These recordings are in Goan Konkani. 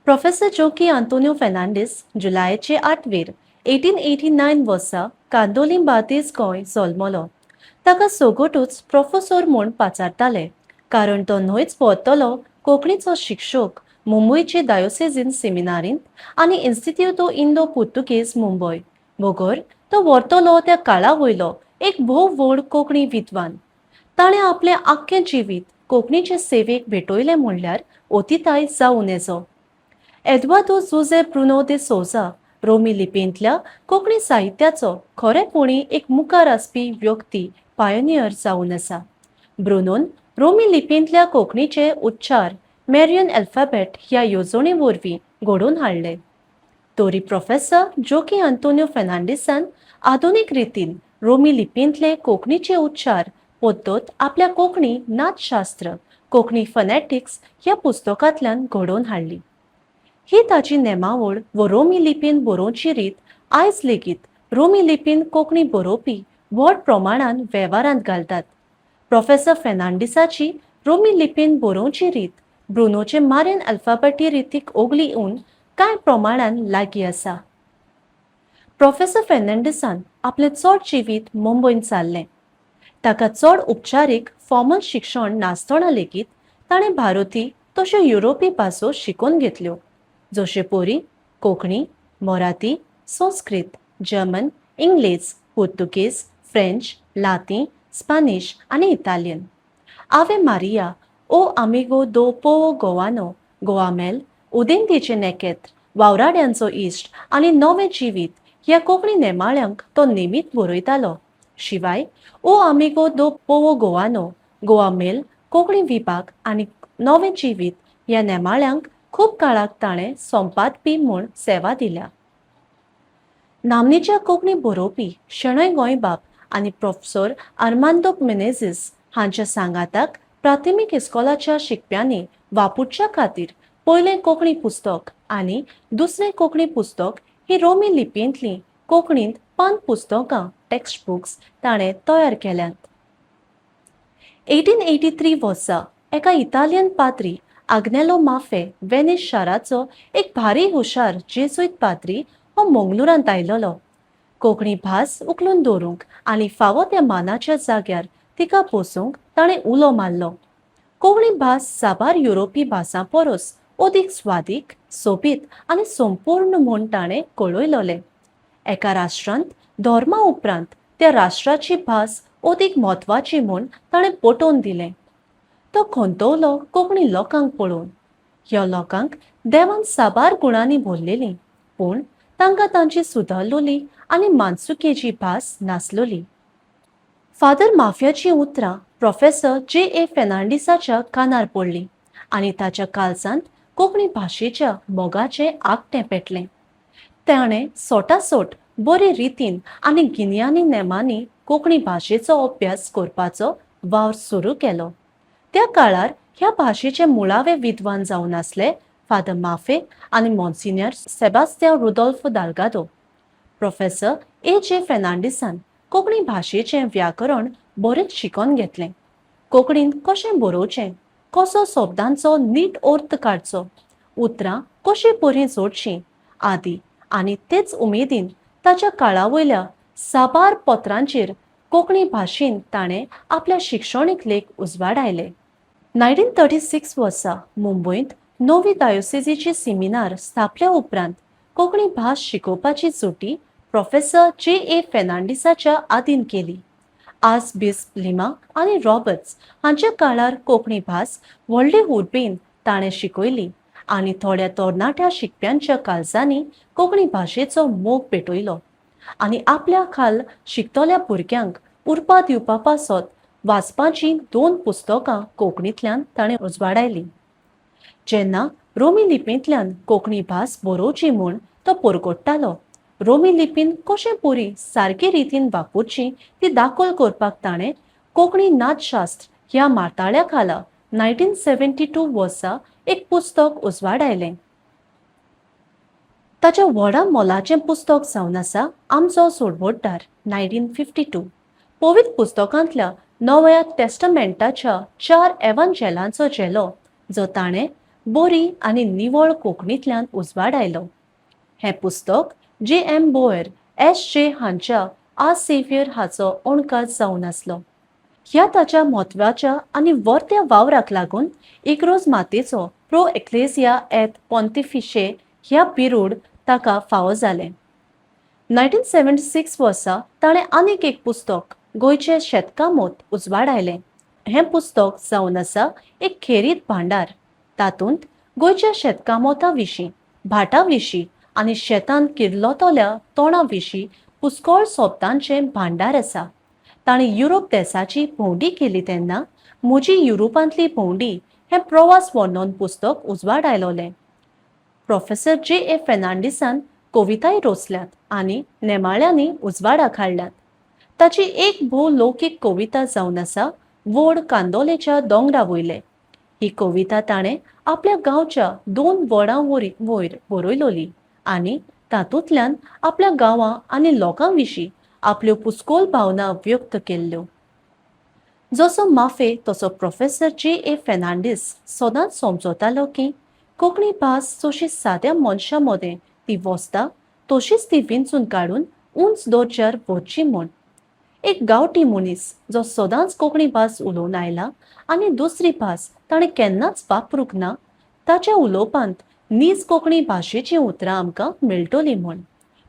प्रोफेसर जोकी आंतोनियो फेर्नांडीस जुलायचे आठवेर 1889 वर्सा कांदोलीम बार्देस गोंय जल्मलो. ताका सोगोटूच प्रोफेसोर म्हूण पाचारताले, कारण तो न्हयच व्हरतलो कोंकणीचो शिक्षक मुंबयचे दायोसेजीन सेमिनारींत आनी इन्स्टिट्यूतो इंदो पुर्तुगेज मुंबय, बगर तो व्हरतलो त्या काळा वयलो एक भोव व्हड कोंकणी विद्वान. ताणें आपलें आख्खें जिवीत कोंकणीचे सेवेक भेटयलें म्हणल्यार अतिताय जावं नजो. एदवादो जुझे ब्रुनो दे सोजा रोमी लिपयेंतल्या कोंकणी साहित्याचो खरेपणी एक मुखार आसपी व्यक्ती, पायोनियर जावन आसा. ब्रुनोन रोमी लिपयेंतल्या कोंकणीचे उच्चार मॅरियन अल्फाबेट ह्या येवजणे वरवीं घडोवन हाडले. तरी प्रोफेसर जोकी आंतोनियो फेर्नांडीसान आधुनीक रितीन रोमी लिपयेंतले कोंकणीचे उच्चार पद्दत आपल्या कोंकणी नादशास्त्र, कोंकणी फनेटिक्स ह्या पुस्तकांतल्यान घडोवन हाडली. ही ताची नेमावळ व रोमी लिपयेन बरोवची रीत आयज लेगीत रोमी लिपयेन कोंकणी बरोवपी व्हड प्रमाणान वेव्हारांत घालतात. प्रोफेसर फेर्नांडीसाची रोमी लिपयेन बरोवची रीत ब्रुनोचे मारियन अल्फाबेटी रितीक ओगली येवन कांय प्रमाणान लागीं आसा. प्रोफेसर फेर्नांडीसान आपलें चड जिवीत मुंबयंत सारलें. ताका चड उपचारीक फॉर्मल शिक्षण नासतना लेगीत ताणें भारतीय तश्यो युरोपी भासो शिकून घेतल्यो, जशे परी कोंकणी, मराठी, संस्कृत, जर्मन, इंग्लेज, पुर्तुगेज, फ्रेंच, लातीं, स्पॅनिश आनी इतालियन. आवे मारिया, ओ आमिगो दो पोवो गोवानो, गोवा मेल, उदेंतीचें नेकेत्र, वावराड्यांचो इश्ट आनी नवें जिवीत ह्या कोंकणी नेमाळ्यांक तो नेमीत बरयतालो. शिवाय ओ आमिगो दो पोवो गोवानो, गोवा मेल कोंकणी विभाग आनी नवें जिवीत ह्या नेमाळ्यांक खूब काळाक ताणें संपादपी म्हूण सेवा दिल्या. नामनेच्या कोंकणी बरोवपी शणै गोंयबाब आनी प्रोफेसर आर्मांदो मिनेझीस हांच्या सांगाताक प्राथमीक इस्कोलाच्या शिकप्यांनी वापरच्या खातीर पयलें कोंकणी पुस्तक आनी दुसरें कोंकणी पुस्तक ही रोमी लिपयेंतलीं कोंकणींत पान पुस्तकां, टेक्स्ट बुक्स ताणें तयार केल्यांत. 1883 वर्सा एका इतालियन पाद्री आग्नेलो माफे, वेनीस शाराचो एक भारी हुशार जेजुईत पाद्री, हो मंगळुरांत आयलेलो. कोंकणी भास उखलून दवरूंक आनी फावो त्या मानाच्या जाग्यार तिका बसोवंक ताणें उलो मारलो. कोंकणी भास साबार युरोपी भासां परस अदीक स्वादीक, सोबीत आनी संपूर्ण म्हूण ताणें कळयलोलें. एका राष्ट्रांत धर्मा उपरांत त्या राष्ट्राची भास अदीक म्हत्वाची म्हूण ताणें पटोवन दिलें. तो खंतवलो कोंकणी लोकांक पळोवन. ह्या लोकांक देवान साबार गुणांनी भरलेली, पूण तांकां तांची सुदारलोली आनी मानसुकेची भास नासलोली. फादर माफियाचीं उतरां प्रोफेसर जे ए फेर्नांडीसाच्या कानार पडलीं आनी ताच्या काळजांत कोंकणी भाशेच्या मोगाचें आगटें पेटलें. ताणें सोटासोट बरे रितीन आनी गिन्यानी नेमांनी कोंकणी भाशेचो अभ्यास करपाचो वावर सुरू केलो. त्या काळार ह्या भाशेचे मुळावे विद्वान जावन आसले फादर माफे आनी मोन्सिन्यर सेबास्त्यांव रुदोल्फो दाल्गादो. प्रोफेसर ए जे फेर्नांडीसान कोंकणी भाशेचें व्याकरण बरेंच शिकोन घेतलें. कोंकणींत कशें बरोवचें, कसो शब्दांचो नीट अर्थ काडचो, उतरां कशे परी जोडचीं आदी, आनी तेच उमेदीन ताच्या काळा वयल्या साबार पत्रांचेर कोंकणी भाशेन ताणें आपल्या शिक्षणीक लेख उजवाडायले. 1936 वर्सा मुंबयंत नवी दायोसेजीची सिमिनार स्थापल्या उपरांत कोंकणी भास शिकोवपाची चुटी प्रोफेसर जे ए फेर्नांडीसाच्या आदीन केली. आर्चबिस्प लिमा आनी रॉबर्ट्स हांच्या काळार कोंकणी भास व्हडले उर्बेन ताणें शिकयली आनी थोड्या तरणाट्या शिकप्यांच्या काळजांनी कोंकणी भाशेचो मोग पेटयलो आनी आपल्या खाल शिकतल्या भुरग्यांक उर्बा दिवपा पासत वाचपाचीं दोन पुस्तकां कोंकणींतल्यान ताणें उजवाडायलीं. जेन्ना रोमी लिपींतल्यान कोंकणी भास बरोवची म्हूण तो परगट्टालो, रोमी लिपीन कशें परी सारके रितीन वापरची ती दाखल करपाक ताणें कोंकणी नादशास्त्र ह्या माथाळ्या खाला 1972 वर्सा एक पुस्तक उजवाडायलें. ताच्या व्हडा मोलाचें पुस्तक जावन आसा आमचो सोडवटदार, 1952. पवित्र पुस्तकांतल्या नव्या टेस्टमेंटाच्या चार एवांजेलांचो झेलो, जो ताणें बरी आनी निवळ कोंकणींतल्यान उजवाडायलो. हें पुस्तक जे एम बोयर एस जे हांच्या आ सेव्हियर हाचो अणकार जावन आसलो. ह्या ताच्या म्हत्वाच्या आनी वर्त्या वावराक लागून इग्रोज मातेचो प्रो एक्लेसिया एत पोंतिफिशे ह्या बिरूड ताका फावो जालें. 1976 वर्सा ताणें आनीक एक पुस्तक गोंयचें शेतकामत उजवाडायलें. हें पुस्तक जावन आसा एक खेरीत भांडार. तातूंत गोंयच्या शेतकामता विशीं, भाटा विशीं आनी शेतांत किर्लतल्या तणा विशीं पुस्कळ सोबतांचें भांडार आसा. ताणें युरोप देसाची भोंवडी केली तेन्ना म्हजी युरोपांतली भोंवडी हें प्रवास वर्णन पुस्तक उजवाडायलोलें. प्रोफेसर जे ए फेर्नांडीसान कविताय रचल्यात आनी नेमाळ्यांनी उजवाडाक हाडल्यात. ताची एक भोव लौकीक कविता जावन आसा व्हड कांदोलेच्या दोंगरा वयले. ही कविता ताणें आपल्या गांवच्या दोन वडां वयर बरयलोली आनी तातूंतल्यान आपल्या गांवां आनी लोकां विशीं आपल्यो पुस्कोल भावना व्यक्त केल्ल्यो. जसो माफे तसो प्रोफेसर जे ए फेर्नांडीस सदांच समजतालो की कोंकणी भास जशी साद्या मनशां मदें ती वसता तशीच ती विंचून काडून उंच दर्ज्यार व्हरची म्हूण. एक गांवठी मनीस जो सदांच कोंकणी भास उलोवन आयला आनी दुसरी भास ताणें केन्नाच वापरूंक ना, ताच्या उलोवपांत नीज कोंकणी भाशेचीं उतरां आमकां मेळटलीं म्हूण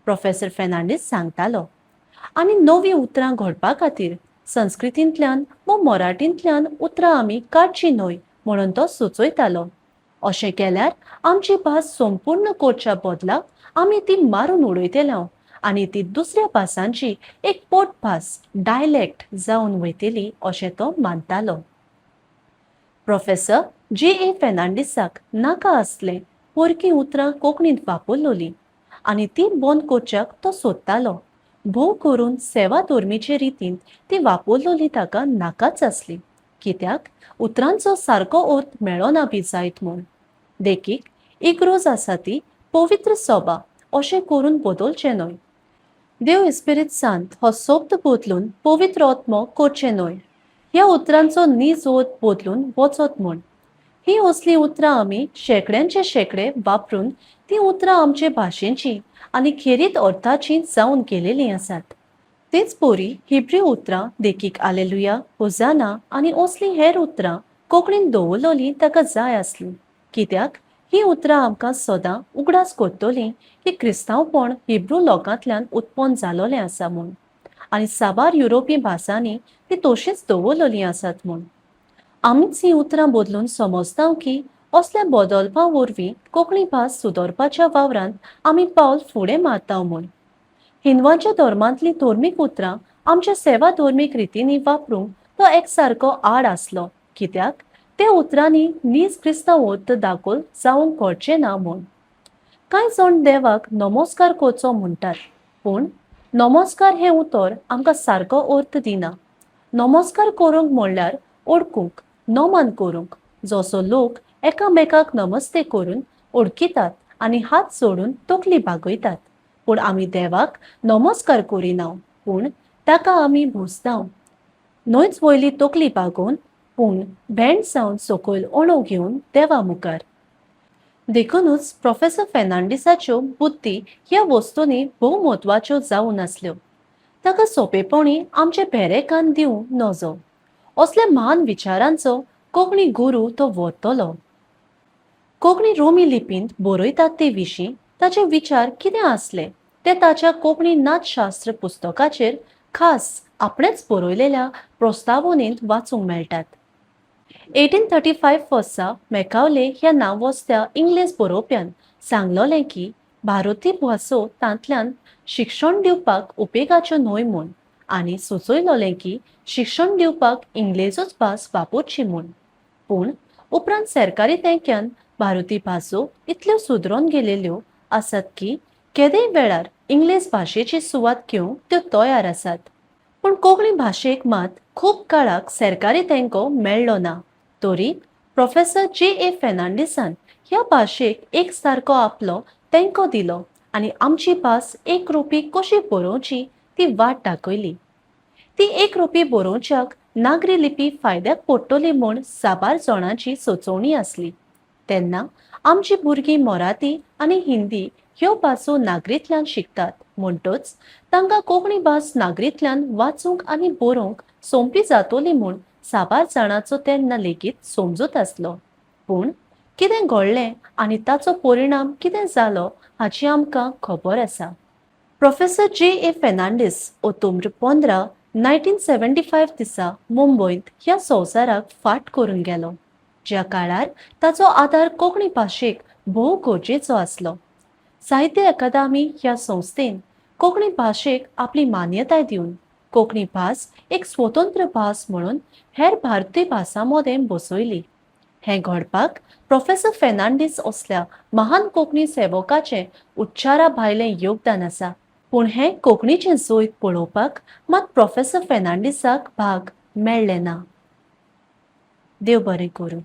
प्रोफेसर फेर्नांडीस सांगतालो. आनी नवीं उतरां घडपा खातीर संस्कृतींतल्यान वा मराठींतल्यान उतरां आमी काडचीं न्हय म्हणून तो सुचयतालो. अशें केल्यार आमची भास संपूर्ण करच्या बदलाक आमी ती मारून उडयतले आनी ती दुसऱ्या भासांची एक पोटभास, डायलॅक्ट जावन वयतली अशें तो मानतालो. प्रोफेसर जे ए फेर्नांडीसाक नाका आसलें परकी उतरां कोंकणींत वापरलोलीं आनी ती बंद करच्याक तो सोदतालो. भोव करून सेवा धर्मीचे रितीन ती वापरलोली ताका नाकाच आसली, कित्याक उतरांचो सारको अर्थ मेळना बी जायत म्हूण. देखीक, इग्रोज आसा ती पवित्र सभा अशें करून बदलचें न्हय. देव इस्पिरीत सांत हो शब्द बदलून पवित्र आत्मो करचें न्हय. ह्या उतरांचो नीज अर्थ बदलून वचत म्हूण. हीं असलीं उतरां आमी शेंकड्यांचे शेंकडे वापरून तीं उतरां आमचे भाशेचीं आनी खेरीत अर्थाचीं जावन गेलेलीं आसात. तेच परी हिब्रू उतरां देखीक आलेलुया, होजाना आनी असलीं हेर उतरां कोंकणींत दवरलोलीं ताका जाय आसलीं, कित्याक हीं उतरां आमकां सदां उगडास करतलीं की क्रिस्तांवपण हिब्रू लोकांतल्यान उत्पन्न जालोलें आसा म्हूण आनी साबार युरोपी भासांनी ती तशींच दवरलोलीं आसात म्हूण. आमीच हीं उतरां बदलून समजता की असल्या बदलपा वरवीं कोंकणी भास सुदरपाच्या वावरांत आमी पावल फुडें मारता म्हूण. हिंदवांच्या धर्मांतलीं धर्मीक उतरां आमच्या सेवा धर्मीक रितींनी वापरूंक तो एकसारको आड आसलो, कित्याक त्या उतरांनी नीज क्रिस्तांव अर्थ दाखल जावंक कळचें ना म्हूण. कांय जाण देवाक नमस्कार करचो म्हणटात, पूण नमस्कार हें उतर आमकां सारको अर्थ दिना. नमस्कार करूंक म्हणल्यार ओळखूंक, नमन करूंक, जसो लोक एकामेकाक नमस्ते करून ओळखितात आनी हात सोडून तकली बागयतात. पूण आमी देवाक नमस्कार करिना, पूण ताका आमी भोजता. न्हयच वयली तकली बागोवन, पूण भेंड जावन सकयल ओणोव घेवन देवा मुखार. देखुनूच प्रोफेसर फेर्नांडीसाच्यो बुद्दी ह्या वस्तूंनी भोव म्हत्वाच्यो जावन आसल्यो. ताका सोंपेपणी आमचे भेरेकान दिवं नजो असल्या म्हान विचारांचो कोंकणी गुरू तो व्हरतलो. कोंकणी रोमी लिपींत बरयतात ते विशीं ताचे विचार कितें आसले ते ताच्या कोंकणी नाचशास्त्र पुस्तकाचेर खास आपणेच बरयलेल्या प्रस्तावनेंत वाचूंक मेळटात. 1835 वर्सा मेकावले ह्या नांवस्त्या इंग्लीश बरोवप्यान सांगलोलें की भारतीय भासो तांतल्यान शिक्षण दिवपाक उपेगाच्यो न्हय म्हूण आनी सुचयलोलें की शिक्षण दिवपाक इंग्लेजूच भास वापरची म्हूण. पूण उपरांत सरकारी तेंक्यान भारतीय भासो इतल्यो सुदरोन गेलेल्यो आसात की केदेय वेळार इंग्लेज भाशेची सुवात घेवंक त्यो तयार आसात. पूण कोंकणी भाशेक मात खूब काळाक सरकारी तेंको मेळ्ळो ना. तरी प्रोफेसर जे ए फेर्नांडीसान ह्या भाशेक एक सारको आपलो तेंको दिलो आनी आमची भास एक रुपी कशी बरोवची ती वाट दाखयली. ती एक रुपी बरोवच्याक नागरी लिपी फायद्याक पडटली म्हूण साबार जाणांची सुचोवणी आसली. तेन्ना आमचीं भुरगीं मराठी आनी हिंदी ह्यो भासो नागरींतल्यान शिकतात म्हणटच तांकां कोंकणी भास नागरींतल्यान वाचूंक आनी बरोवंक सोंपी जातली म्हूण साबार जाणांचो तेन्ना लेगीत समजूत आसलो. पूण कितें घडलें आनी ताचो परिणाम कितें जालो हाची आमकां खबर आसा. प्रोफेसर जे ए फेर्नांडीस ऑक्टोबर 15, 1975 दिसा मुंबयंत ह्या संवसाराक फाट करून गेलो, ज्या काळार ताचो आदार कोंकणी भाशेक भोव गरजेचो आसलो. साहित्य अकादमी ह्या संस्थेन कोंकणी भाशेक आपली मान्यताय दिवन कोंकणी भास एक स्वतंत्र भास म्हणून हेर भारतीय भासां मदें बसयली. हें घडपाक प्रोफेसर फेर्नांडीस असल्या महान कोंकणी सेवकाचें उच्चारा भायलें योगदान आसा. पूण हें कोंकणीचें जैत पळोवपाक मात प्रोफेसर फेर्नांडीसाक भाग मेळ्ळें ना. देव बरें करूं.